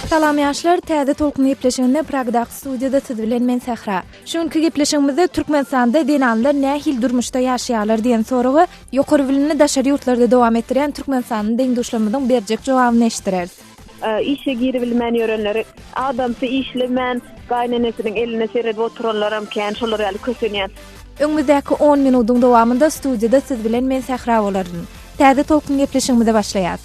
Salam ýaşlar, Täze Tolkun gepleşiginde Pragdaky studiýada siz bilen men Sähra. Şu günki gepleşigimizde Türkmenistanda zenanlar nähili durmuşda ýaşaýarlar diýen soraga ýokary bilimini daşary ýurtlarda dowam etdirýän türkmenistanly deň-duşlarymyzyň berjek jogabyny eşitdireris. Işe giribilmän ýörenleri, adamsy işlemän, gaýynenesiniň eline seredip oturanlaram kän, şolar ýaly kösenýän. Öňümizdäki on minudyň dowamynda studiýada siz bilen men Sähra bolaryn. Täze Tolkun gepleşigimize başlaýas.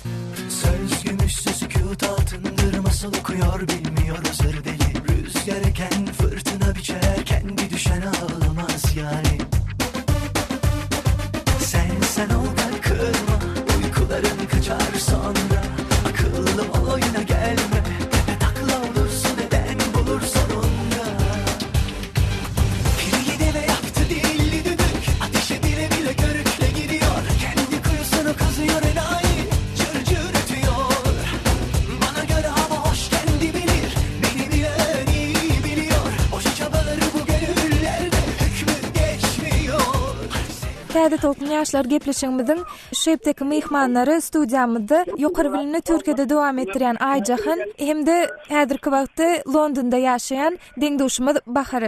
Söz gümüş sükut altındır masal okuyor bilmiyor sır deli Rüzgar eken fırtına biçer kendi düşen ağlamaz yani Sen sen ol da kırma uykuların kaçar sonra Akıllı ol oyuna gelme tepe takla olursun eden bulur sonunda Piri deve yaptı dilli düdük Ateşe bile bile körükle gidiyor Kendi kuyusunu kazıyor enayi Cır cır ötüyor Bana göre hava hoş kendi bilir Beni bilen iyi biliyor Boşa çabaları bu gönüllerde Hükmü geçmiyor Täze Tolkun Ýaşlar gepleşigimiziň şu hepdeki myhmanlary studiýamyzda ýokary bilimini Türkiýede dowam etdirýän Aýjahan hem-de häzirki wagtda Londonda ýaşaýan Deň-duşumyz Bahar,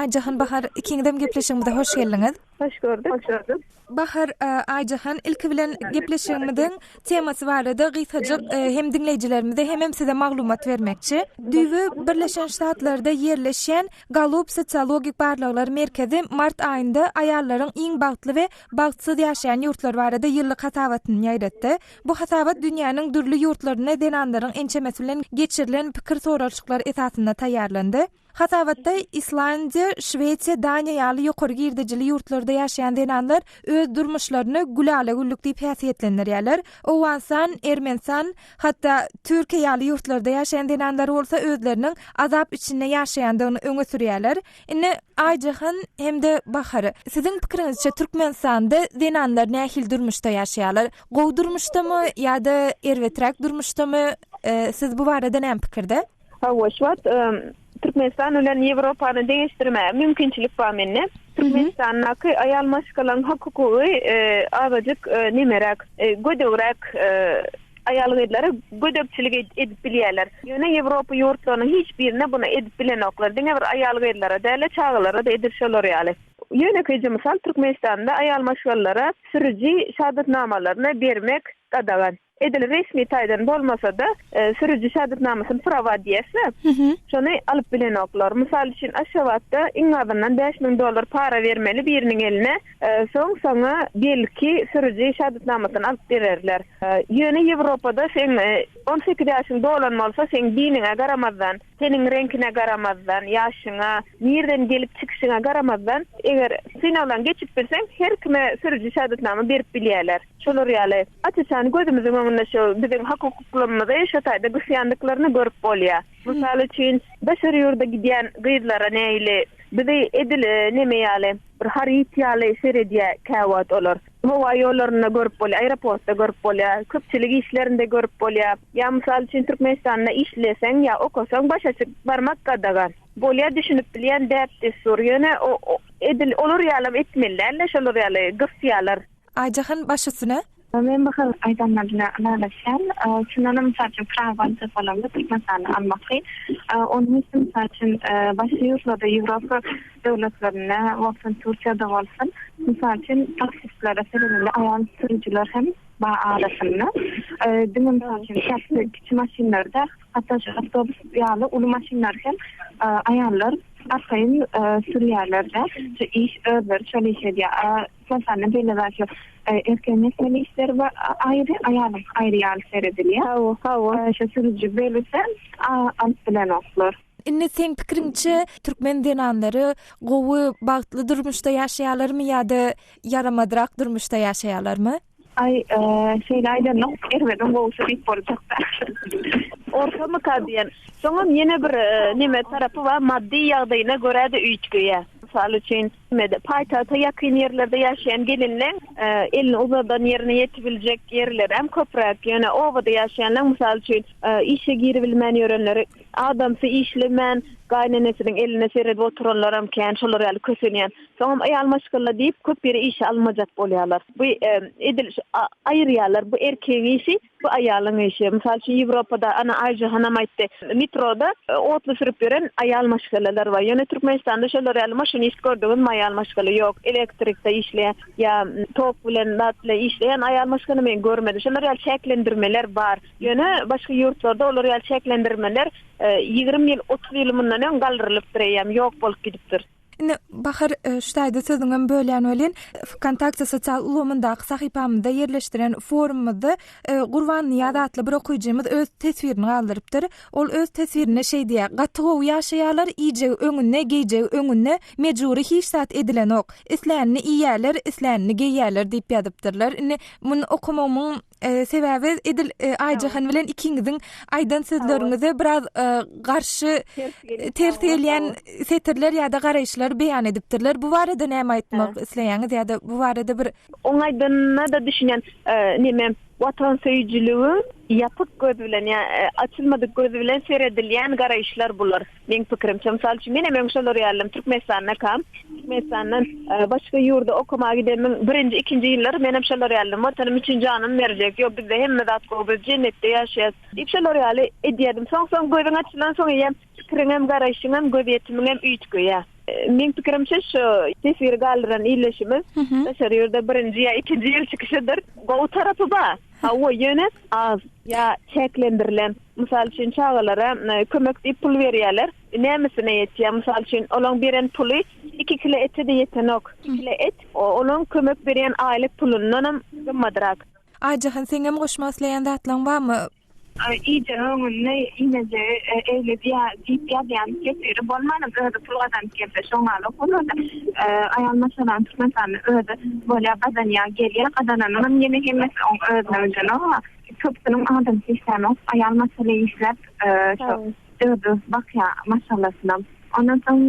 Aýjahan Bahar ikiňizem gepleşigimize hoş geldiňiz. Hoş gördük. Hoş gördük. Bahar, Aýjahan ilki bilen gepleşigimiziň temasy barada gysgajyk hem diňleýjilerimize hemem size maglumat bermekçi. Düýbi Birleşen Ştatlarda ýerleşýän Gallup sosiologik barlaglar merkezi mart aýynda aýallaryň iň bagtly we bagtsyz ýaşaýan ýurtlary barada ýyllyk hasabatyny ýaýratdy. Bu hasabat dünýäniň dürli ýurtlarynda zenanlaryň ençemesi bilen geçirilen pikir soralyşyklar esasynda taýýarlandy. Hasabatda Islandiýa, Şwesiýa, Daniýa ýaly ýokary girdejili ýurtlarda ýaşaýan zenanlar öz durmuşlaryny gülala-güllük diýip häsiýetlendirýärler. Owganystan, Ermenistan, hatda Türkiýe ýaly ýurtlarda ýaşaýan zenanlar bolsa özleriniň azap içinde ýaşaýandygyny öňe sürýärler. Indi Aýjahan hem-de Bahar, siziň pikiriňizçe Türkmenistanda zenanlar nähili durmuşda ýaşaýarlar? Gowy durmuşdamy ýa-da erbeträk durmuşdamy? Siz bu barada näme pikirde? Hawa, şu wagt Türkmenistan bilen Ýewropany deňeşdirmäge mümkinçilik bar mende. Türkmenistandaky aýal maşgalaň hak-hukugy azajyk nemeräk, gödegräk Aýal-gyzlara gödekçilik edip bilýärler. Ýöne Ýewropa ýurtlarynyň hiç birinde buny edip bilenoklar. Diňe bir aýal-gyzlara däl-de, çagalara-da edil şolar ýaly. Ýönekeýje mysal, Türkmenistanda aýal maşgalalara sürüji şahadatnamalaryny bermek gadagan. Edil resmi taýdan bolmasa-da, sürüji şahadatnamasyny prawa diýýäs-de, şony alyp bilenoklar. Mysal üçin, Aşgabatda iň azyndan 5000 dollar para bermeli biriniň eline, Soň saňa belki sürüji şahadatnamasyny alyp bererler. Ýöne Ýewropada seň 18 ýaşyň dolan bolsa, seň diniňe garamazdan, seniň reňkine garamazdan, ýaşyňa, nirden gelip çykyşyňa garamazdan, eger synagdan geçip bilseň, her kime sürüji şahadatnama berip bilýärler. Şolar ýaly aç-açan gözümiziň öňünde şu biziň hak-hukuklarymyzy şo taýda gysýandyklaryny görüp bolýar. Mysal üçin, daşary ýurda gidýän gyzlara nähili bizi edil neme ýaly, bir haryt ýaly seredýär käwagt olar. Howa ýollarynda görüp bolýar, aeroportda görüp bolýar, köpçülik işlerinde görüp bolýar. Ýa mysal üçin Türkmenistanda işleseň ýa okasaň baş açyk barmak gadagan. Bolýar düşünip bilýän däp-dessur, ýöne edil olar ýalam etmeli däl-de, şolar ýaly gysýarlar. Aýjahan baş üstüne. Men bu hal aýdanlar bilen ylalaşýan. Çyndanam mysal üçin prawa aljak bolamda Türkmenistanda almak kyn. Onuň üçin mysal üçin başga ýurtlarda Ýewropa döwletlerinde bolsun Türkiýede bolsun mysal üçin taksistlere seredende aýal sürüjiler hem bar arasynda. Diňe mysal üçin taksi kiçi maşynlar däl hatda şu awtobus ýaly uly maşynlar hem aýallar arkaýyn sürýärler-de. Şu iş özleri şol iş edýär. Türkmenistanda beýle zat ýok. Erkegiň etmeli işleri bar aýry, aýalyňky aýry ýaly seredilýär. Hawa, hawa. Şo sürüji bölüse alyp bilenoklar. Indi seň pikiriňçe türkmen zenanlary gowy bagtly durmuşda ýaşaýarlarmy ýa-da ýaramazrak durmuşda ýaşaýarlarmy? Aý, şeýle aýdanyň erbediň gowusy diýip boljakda. Ortamyka diýen. Soňam ýene bir neme tarapy bar, maddy ýagdaýyna görä-de üýtgeýär. Mysal üçin, nemede, paýtagta ýakyn ýerlerde ýaşaýan gelinleň elini uzadan ýerine ýetibiljek ýerlerem köpräk. Ýöne obada ýaşaýanlaň, mysal üçin, işe giribilmän ýörenleri, adamsy işlemän. Gaýynenesiniň eline seredip oturanlaram kän, şolar ýaly kösenýän. Soňam aýal maşgala diýip köp ýere işe almajak bolýarlar. Bu edil şu aýyrýarlar, bu erkegiň işi, bu aýalyň işi. Mysal üçin Ýewropada ana Aýjahanam aýtdy, metroda otly sürüp ýören aýal maşgalalar bar. Ýöne Türkmenistanda şolar ýaly maşinist gördüňizmi aýal maşgala? Ýok. Elektrikde işleýän ýa tok bilen zat bilen işleýän aýal maşgala men görmedim. Şolar ýaly çäklendirmeler bar. Ýöne başga ýurtlarda olar ýaly çäklendirmeler 20 ýyl, 30 ýyl mundan öň galdyrylypdyr eýýäm, ýok bolup gidipdir. Indi Bahar şu taýda sözüňem bölýän welin, Wkontakte sosial ulgamyndaky sahypamyzda ýerleşdiren forumymyzda Gurbannyýaz atly bir okyjymyz öz teswirini galdyrypdyr. Ol öz teswirinde şeý diýýär, Gaty gowy ýaşaýarlar, iýjegi öňünde, geýjegi öňünde, mejbury hiç zat edilenok. Islänini iýýärler, islänini geýýärler diýip ýazypdyrlar. Indi muny okamagymyň Sebäbi edil Aýjahan bilen ikiňiziň aýdan sözleriňize biraz garşy ters gelýän setirler ýa-da garaýyşlar beýan edipdirler. Bu barada näme aýtmak isleýäňiz ýa-da bu barada bir Oň aýdanyna-da düşünýän. Neme, watansöýüjiligiň ýapyk göz bilen ýa açylmadyk göz bilen seredilýän garaýyşlar bular. Meň pikirimçe, mysal üçin, menem öň şolar ýalydym, Türkmenistandakam, Türkmenistandan başga ýurda okamaga gidenimiň birinji, ikinji ýyllary menem şolar ýalydym, Watanym üçin janymy berjek, ýok, bizde hemme zat gowy, biz jennetde ýaşaýas diýip şolar ýaly edýärdim. Soň-soň gözüň açylansoň eýýäm pikiriňem, garaýşyňam, gözýetimiňem üýtgeýär. Meň pikirimçe, şu teswiri galdyran ildeşimiz daşary ýurda birinji ýa ikinji ýyl çykyşydyr. Gowy tarapy bar. Hawa, ýöne az ýa çäklendirilen. Mysal üçin, çagalara kömek diýip pul berýärler. Nämesine ýetýär? Mysal üçin, olaň beren puly iki kile ete-de ýetenok. Iki kile et olaň kömek berýän aýlyk pulundanam gymmadrak. Aýjahan, seňem goşmak isleýän zatlaň barmy? Iýjegi öňünde iýmejegi eýle diýýär diýip ýazýan teswiri bolmanam özi pul gazanyp gelse şoňalok bolarda aýal maşgalanyň Türkmenistanda özi bolýar gazanýar gelýär gazananyňam ýene hemmesi oň özüne ödenok köpüsiniň adamsy işlänok aýal maşgala işläp şo özi bakýar maşgalasyna ondan soň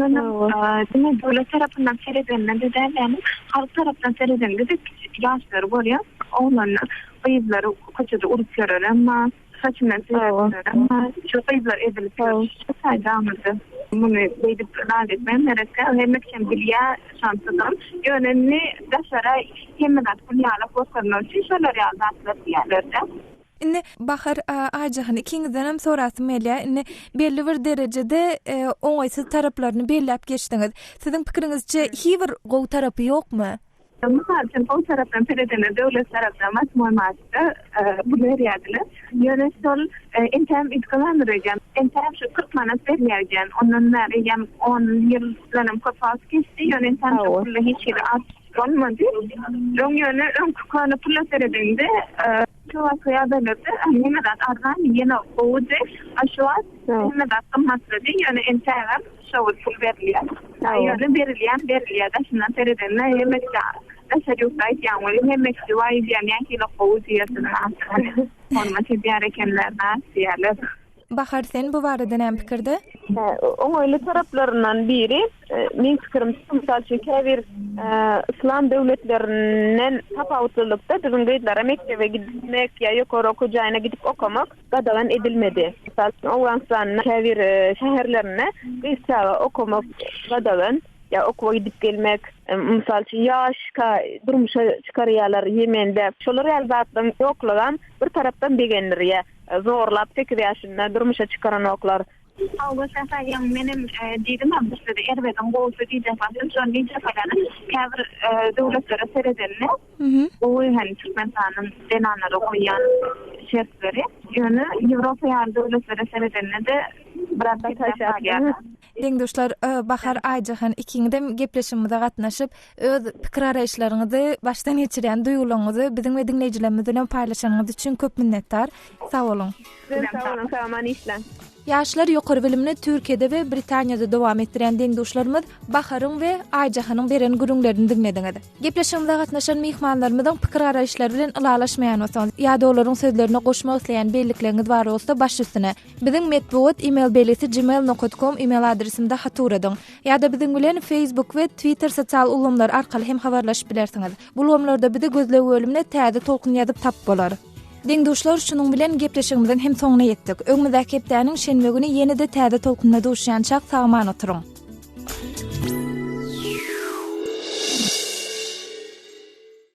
diňe döwlet tarapyndan seredende-de däl ýagny halk tarapdan seredende-de kiçi ýaşlary görýär oglanlar Gyzlary köçede urup ýörenem bar, saçyndan süýräp ýörenem bar. Şu gyzlar ezilip ýör. Şu taýda Muny beýdip zat etmem gerekkä. Hemme kişem bilýär şonsuzam. Ýöne indi daşara hemme zat gül ýalak görkezmek üçin şolar ýaly zatlar diýýärler-de. Indi Bahar, Aýjahan ikiňizdenem sorasym gelýär. Indi belli bir derejede oňaýsyz taraplaryny belläp geçdiňiz. Siziň pikiriňizçe hiý bir gowy tarapy ýokmy? Mysal üçin, gowy tarapdan seredende döwlet tarapdan wasmoý martda pul berýärdiler. Ýöne şol entägem üýtgemändir öýdýän. Entägem şu 40 manat berilýär öýdýän. Ondan bäri eýýäm on ýyldanam köp wagt geçdi. Ýöne entägem şo pulda hiç hili artyş bolmady. Öň ýöne öňki köne pula seredende Şu wagtky ýagdaýlarda hemme zat arzan, ýene gowudy. A şu wagt hemme zat gymmatlady, ýöne entägem şo bir pul berilýär. Ýöne berilýän berilýär, daşyndan seredende hemme kişi daşary ýurtda aýtýan welin hemme kişi waý diýýär nähili gowy diýýär siziň adyňyzy hormat edýär ekenler zat diýýärler. Bahar sen bu barada näme pikirde? Oňaýly taraplaryndan biri, meň pikirimçe, mysal üçin, käbir yslam döwletlerinden tapawutlylykda biziň gyzlara mekdebe gitmek ýa ýokary okuw jaýyna gidip okamak gadagan edilmedi. Mysal üçin, Owganystanda käbir şäherlerinde gyz çaga okamak gadagan ýa okuwa gidip gelmek, mysal üçin, ýaşka durmuşa çykarýarlar Ýemende. Şolar ýaly zatlaryň ýoklugam bir tarapdan begendirýär. Zorlap sekiz ýaşynda durmuşa çykaranoklar. Hawa Sähra ýaňy menem diýdim-ä bu sözi erbediň gowusy diýjek wagtym şony diýjek bolýan. Käbir döwletlere seredende gowy hany Türkmenistanyň zenanlara goýýan şertleri. Ýöne Ýewropa ýaly döwletlere seredende-de biraz pesräk galýar. Deň-duşlar Bahar Aýjahan ikiňizem gepleşigimize gatnaşyp, öz pikir-garaýyşlaryňyzy, başdan geçirýän duýgularyňyzy biziň we diňleýjilerimiz bilen paýlaşanyňyz üçin köp minnetdar. Sag boluň. Sizem sag boluň, sag-aman işläň. Ýaşlar ýokary bilimini Türkiýede we Britaniýada dowam etdirýän deň-duşlarymyz Baharyň we Aýjahanyň beren gürrüňlerini diňlediňiz. Gepleşigimize gatnaşan myhmanlarymyzyň pikir-garaýyşlary bilen ylalaşmaýan bolsaňyz ýa-da olaryň sözlerine goşmak isleýän bellikleriňiz bar bolsa baş üstüne. Biziň metbugat email belgisi gmail nokat kom email adresimde hat ugradyň. Ýa-da biziň bilen Facebook we Twitter sosial ulgamlary arkaly hem habarlaşyp bilersiňiz. Bu ulgamlarda bizi gözleg bölümine Täze tolkun ýazyp tapyp bolar. Deň-duşlar şunuň bilen gepleşigimiziň hem soňuna ýetdik. Öňümizdäki hepdäniň şenbe güni ýene-de täze tolkunda duşýançak sag-aman oturyň.